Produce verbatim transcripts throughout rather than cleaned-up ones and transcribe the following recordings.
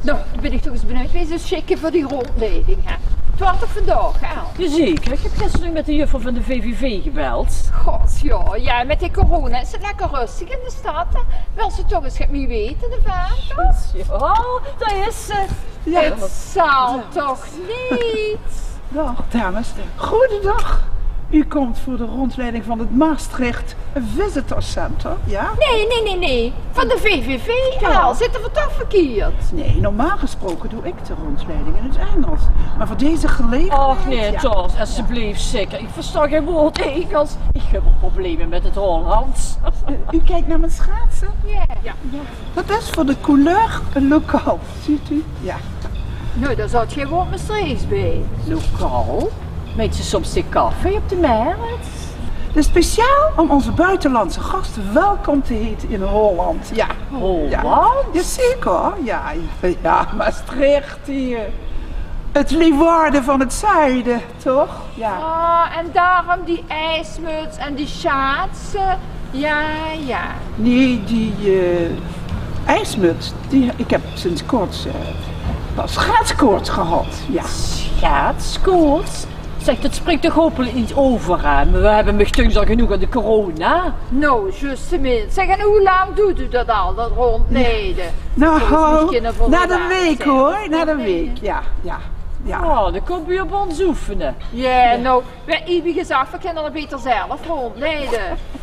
Noe, dan bin ich toch ins benuujd wae ze sjikke veur die róndjleiding, hè. 't Waor toch vandaag, hè? Jazeker, ich höb gister nog mit de juffrouw van de V V V gebeld. God, jao, jao, mit de corona is 't lekker rustig in de stad, hè. Wils se toch ins get mie weite d'rvan, toch? Jao, dao is ze. Jao. 't Zal toch neet? Dag, dames. Goedendag. U komt voor de rondleiding van het Maastricht Visitor Center, ja? Nae, nae, nae, nae. Van de V V V, jao. Zitte v'r toch verkierd? Nee, normaal gesproken doe ik de rondleiding in het Engels. Maar voor deze gelegenheid, och nae, ja. Tors, esjeblief, zeker. Ich verstaon gein woord Engels. Ich höb al probleme mit 't Hollands. U kijkt naar mijn schaatsen? Jao. Dat is voor de couleur lokaal. Zuut u? Ja. Noe, dao zaot gein woord Mestreechs bie. Lokaal? Meins se soms de café op de Merret? Dus speciaal om onze buitenlandse gasten welkom te heten in Holland. Ja. Holland? Jazeker, ja. Ja, Maastricht hier. Het Leeuwarden van het zuiden, toch? Ja. Ah, en daorum die ijsmuts en die sjaatse. Jao, jao. Nee, die eh, ijsmuts, die, ik heb sinds kort eh, pas schaatskoorts gehad. Ja. Schaatskoorts? Zeg, dat springt toch hopelijk niet over, hè? Maar we hebben mich thuis al genoeg aan de corona. Noe, justemint. Zeg, en wie lang doot u dat al, dat róndjleide? Nou, na de week hoor, na de week. Ja, ja, ja. Oh, dan komt u op ons oefenen. Jao, noe, wie gezag, v'r kinne 't beter zelf róndjleide.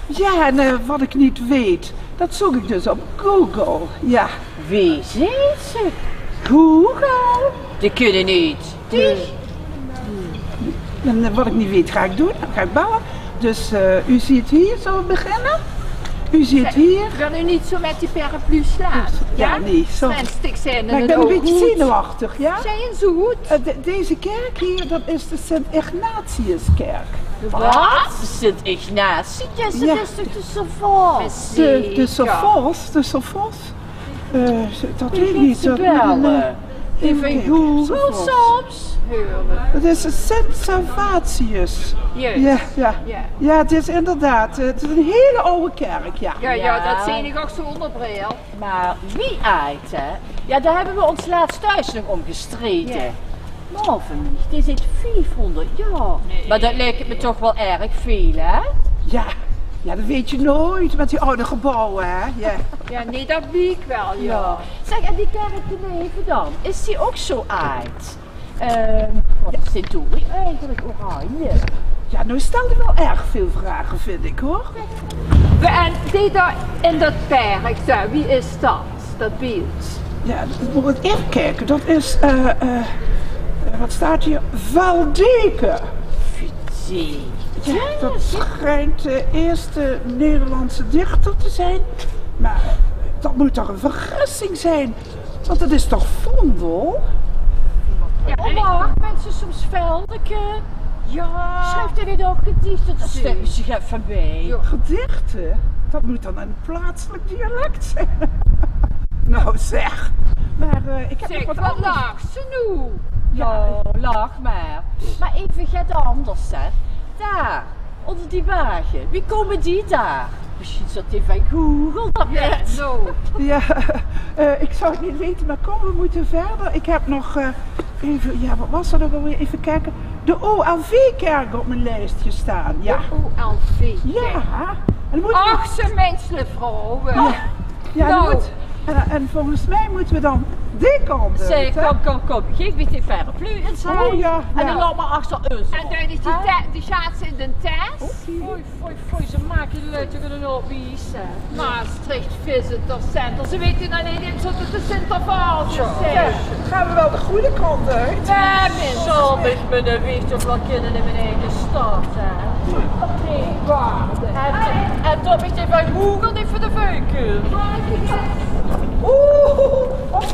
Ja, en eh, wat ik niet weet, dat zoek ik dus op Google. Ja. Wie zeet ze? Google? Die kinne neet. Die. En eh, wat ik niet weet, ga ik doen. Dan ga ik bellen. Dus eh, u ziet hier, zullen we beginnen? U ziet hier. Wil u niet zo met die paraplu slaan? Ja, nee, zo. Maar ik ben een beetje zenuwachtig, ja? Zijn ze goed? Eh, de- deze kerk hier, dat is de Sint-Ignatiuskerk. Wat? Sint-Ignatius? Ja. Dat is toch de Servaos? De, de Servaos, de Servaos. Eh, dat weet ik niet. Even kijken, Google Servaos. Soms. Het is een Sint Servatius. Juist. Ja, ja. Ja. Ja, het is inderdaad, eh, het is een hele oude kerk, ja. Jao, jao, dat zeen ich ouch zónger bril. Maar wie aait, hè? Ja, daar hebben we ons laatst thuis nog om gestreden. Ja. Marvin, die zit vijfhonderd jaar. Nee. Maar dat lijkt me toch wel erg veel, hè? Ja. Ja, dat weet je nooit met die oude gebouwen, hè? Ja. Ja, nee, dat weet ik wel, ja. Ja. Zeg, en die kerk ernaeve dan? Is die ook zo aait? Ehm, wat is dit eigenlijk? Oranje. Ja, nou stelt u wel erg veel vragen, vind ik, hoor. En die daar in dat perk, daar, wie is dat? Dat beeld. Ja, dat moet ik even kijken. Dat is, eh, eh, wat staat hier? Valdeke. Valdeke. Ja, dat schijnt de eerste Nederlandse dichter te zijn. Maar dat moet toch een vergissing zijn? Want het is toch Vondel? Ja, en ik maak mensen soms Veldeke. Ja. Schrijft hij niet ook gedichten? Dat stelt me zich even bij. Gedichten? Dat moet dan een plaatselijk dialect zijn. Nou zeg. Maar eh, ik heb nog wat anders. Zeg, wat lachs se noe? Ja, lach maar. Maar even get anders, hè. Daar. Onder die wagen. Wie komen die daar? Misschien zat die van Google dat net. Ja, eh, ik zou het niet weten, maar kom, we moeten verder. Ik heb nog eh, even, ja, wat was dat ook alweer? Even kijken. De O L V-kerk op mijn lijstje staan. Ja. De O L V-kerk. Ja. En dan moeten we Och, ze menselijke vrouwen. Ja. Ja, dan moet- en, en volgens mij moeten we dan die kant uit, hè? Zeg, kom, kom, kom. Geef mich die paraplu ins, hè. Oh, ja, ja. En dan laot maar achter ons. En dan die, die, die sjaats in de tas. Oké. Foei, foei, foei, ze make de lui toch 'n hoop wies, hè. Maastricht Visitor Center. Ze weten alleen niet dat het de Sintervaas is, zeg. Zeg, gaan we wel de goede kant uit? Zal mich mien wief toch wel kinne in mien eige stad, hè. En, en dat mich die van Google niet voor de veuk. Oeh, wat is